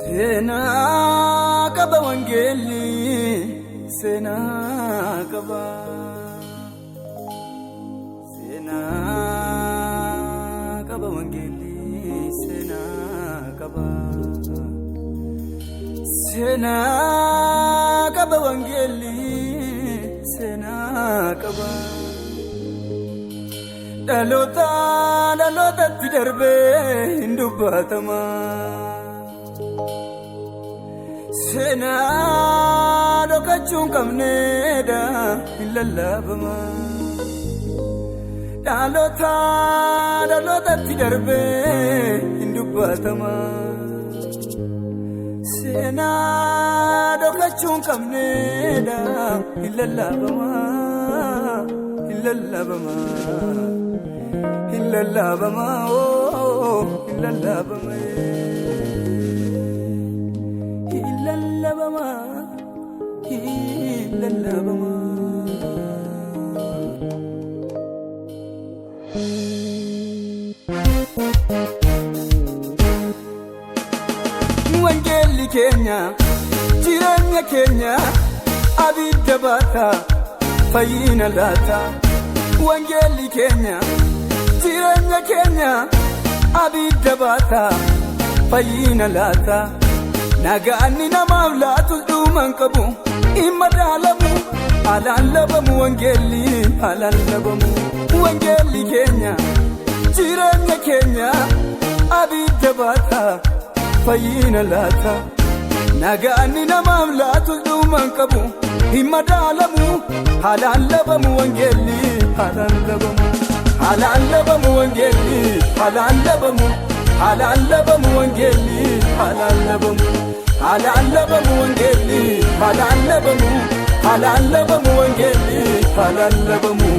Seenaa qaba wangeelli, seenaa qaba. Seenaa qaba wangeelli, seenaa qaba. Seenaa qaba wangeelli, seenaa qaba. Dhaloota dhalootatti darbee hin dubbatama. Seenaa dhokachuu hin qabneedha, hin lallabama. Dhaloota dhalootatti darbee hin dubbatama. Seenaa dhokachuu hin qabneedha, hin lallabama. Hin lallabama. Hin lallabama. Hin lallabama. Hin lallabama. Hin lallabama. Wangeelli keenya jireenya keenya abidda baata, fayyina laata. Wangeelli keenya jireenya keenya abidda baata, fayyina laata. Nagaanni namaaf laatu dhuman qabu, hin madaalamu, alaan labamu wangeelli, alaan labamu. Wangeelli keenya jireenya keenya abidda baata, fayyina laata. Nagaanni namaaf laatu dhuman qabu, hin madaalamu, haalaan labamu wangeelli, haalaan labamu. Haalaan labamu wangeelli, haalaan labamu. Haalaan labamu wangeelli, haalaan labamu. Haalaan labamu wangeelli, haalaan labamu. Haalaan labamu wangeelli, haalaan labamu.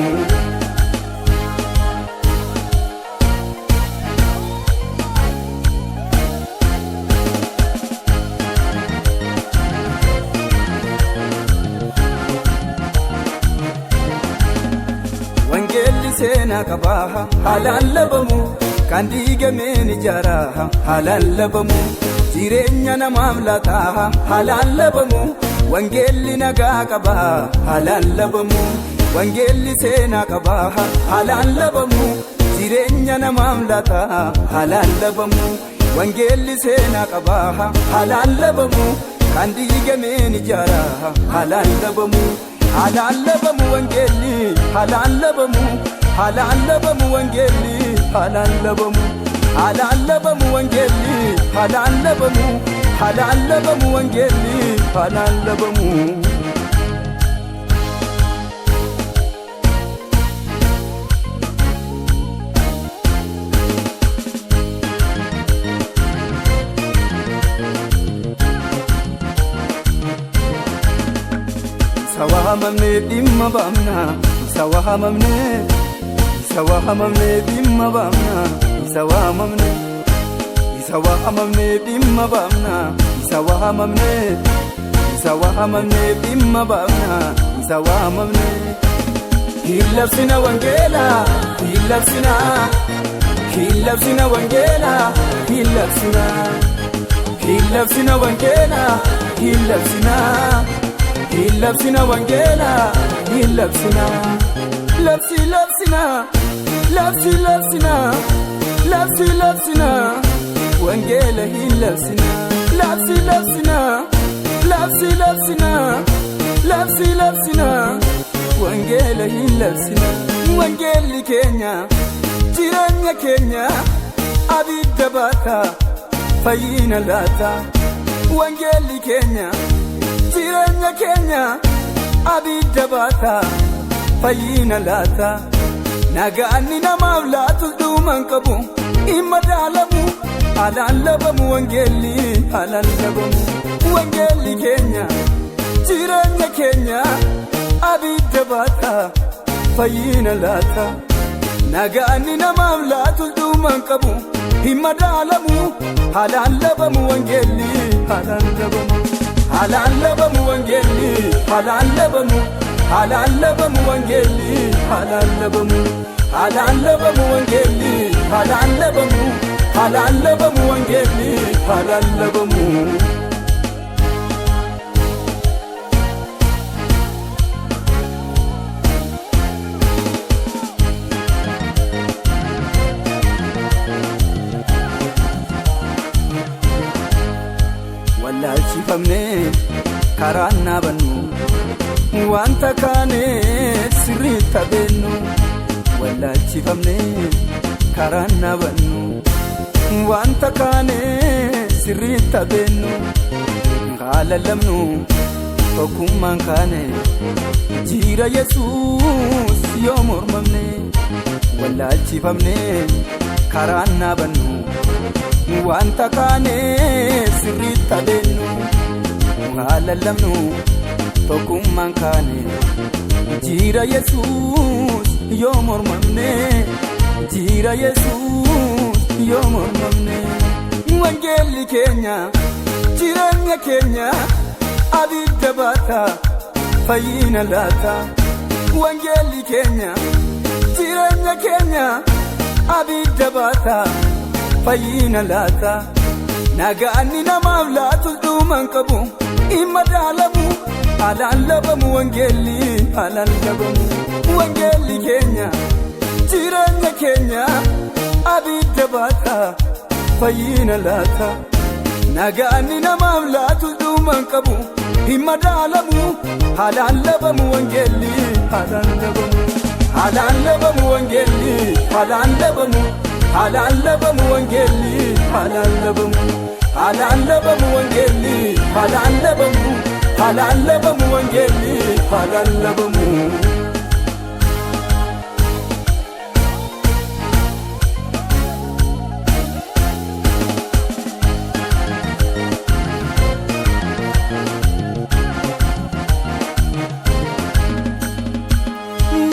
Wangeelli seenaa qabaa, haalaan labamu. Kan diigameen ijaaraa, haalaan labamu. Jireenya namaaf laataa, haalaan labamu. Wangeelli nagaa qabaa, haalaan labamu. Wangeelli seenaa qabaa, haalaan labamu. Jireenya namaaf laataa, haalaan labamu. Wangeelli seenaa qabaa, haalaan labamu. Kan diigameen ijaaraa, haalaan labamu. Haalaan labamu wangeelli, haalaan labamu. Haalaan labamu wangeelli, haalaan labamu. Haalaan labamu wangeelli, haalaan labamu. Haalaan labamu wangeelli, haalaan labamu. Isa waamamne dhimma baamna, isa waamamne, isa waamamne dhimma baamna, isa waamamne, isa waamamne dhimma baamna, isa waamamne, isa waamamne dhimma baamna, isa waamamne. Hin labsina wangeela, hin labsina, hin labsina wangeela, hin labsina, hin labsina wangeela, hin labsina. Hin labsina wangeela, hin labsina. Labsi labsina, labsi labsina, labsi labsina, wangeela hin labsina. Labsi labsina, labsi labsina, labsi labsina, wangeela hin labsina. Wangeelli keenya jireenya keenya abidda baata, fayyina laata. Wangeelli keenya jireenya keenya abidda baata, fayyina laata. Nagaanni namaaf laatu dhuman qabu, hin madaalamu, haalaan labamu wangeelli, haalaan labamu. Wangeelli keenya jireenya keenya abidda baata, fayyina laata. Nagaanni namaaf laatu dhuman qabu, hin madaalamu, haalaan labamu wangeelli, haalaan labamu. Haalaan labamu wangeelli, haalaan labamu. Haalaan labamu wangeelli, haalaan labamu. Haalaan labamu wangeelli, Haalaan labamu, haalaan labamu wangeelli haalaan labamu. Wallaalchifamnee karaan naabannu wanta kaane sirriitti abeennu. Wallaalchifamnee karaan naabannu wanta kaane sirriitti abeennu. Haala lamnu tokkummaan kaane jira Yesuus yoo mormamne. Wallaalchifamnee karaan naabannu wanta kaane sirriitti abeennu. Haala lamnu tokkummaan kaane jira Yesuus yoo mormamne, jira Yesuus yoo mormamne. Wangeelli keenya jireenya keenya abidda baata fayyina laata. Wangeelli keenya jireenya keenya abidda baata fayyina laata. Nagaanni namaaf laatu dhuman qabu hin madaalamu. Haalaan labamu wangeelli haalaan labamu. Wangeelli keenya jireenya keenya abidda baata fayyina laata. Nagaanni namaaf laatu dhuman qabu hin madaalamu. Haalaan labamu wangeelli haalaan labamu. Haalaan labamu wangeelli haalaan labamu. Haalaan labamu wangeelli haalaan labamu. Haalaan labamu wangeelli haalaan labamu. Haalaan labamu wangeelli haalaan labamu.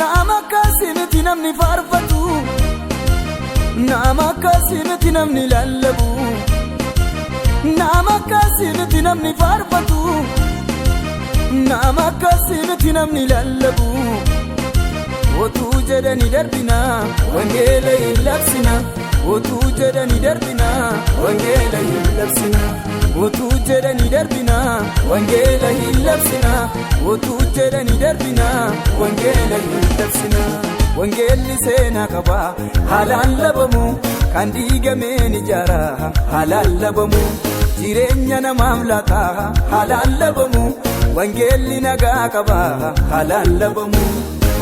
Nama akkasii miti namni faarfatu, nama akkasii miti namni lallabu, nama akkasii miti namni faarfatu, nama akkasii miti namni lallabu. Otuu jedhanii darbina wangeela hin labsina. Otuu jedhanii darbina wangeela hin labsina. Otuu jedhanii darbina wangeela hin labsina. Otuu jedhanii darbina wangeela hin labsina. Wangeelli seenaa qaba haalaan labamu, kan diigameen ijaara haalaan labamu. Jireenya namaaf laata haalaan labamu. Wangeelli nagaa qaba haalaan labamu.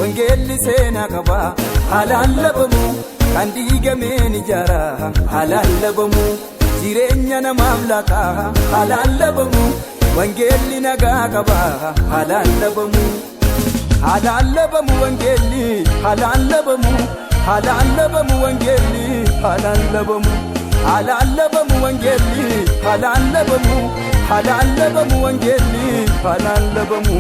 Wangeelli seenaa qaba haalaan labamu, kan diigameen ijaara haalaan labamu. Jireenya namaaf laata haalaan labamu. Wangeelli nagaa qaba haalaan labamu. Haalaan labamu wangeelli haalaan labamu. Haalaan labamu wangeelli haalaan labamu. Haalaan labamu wangeelli haalaan labamu. Haalaan labamu wangeelli haalaan labamu.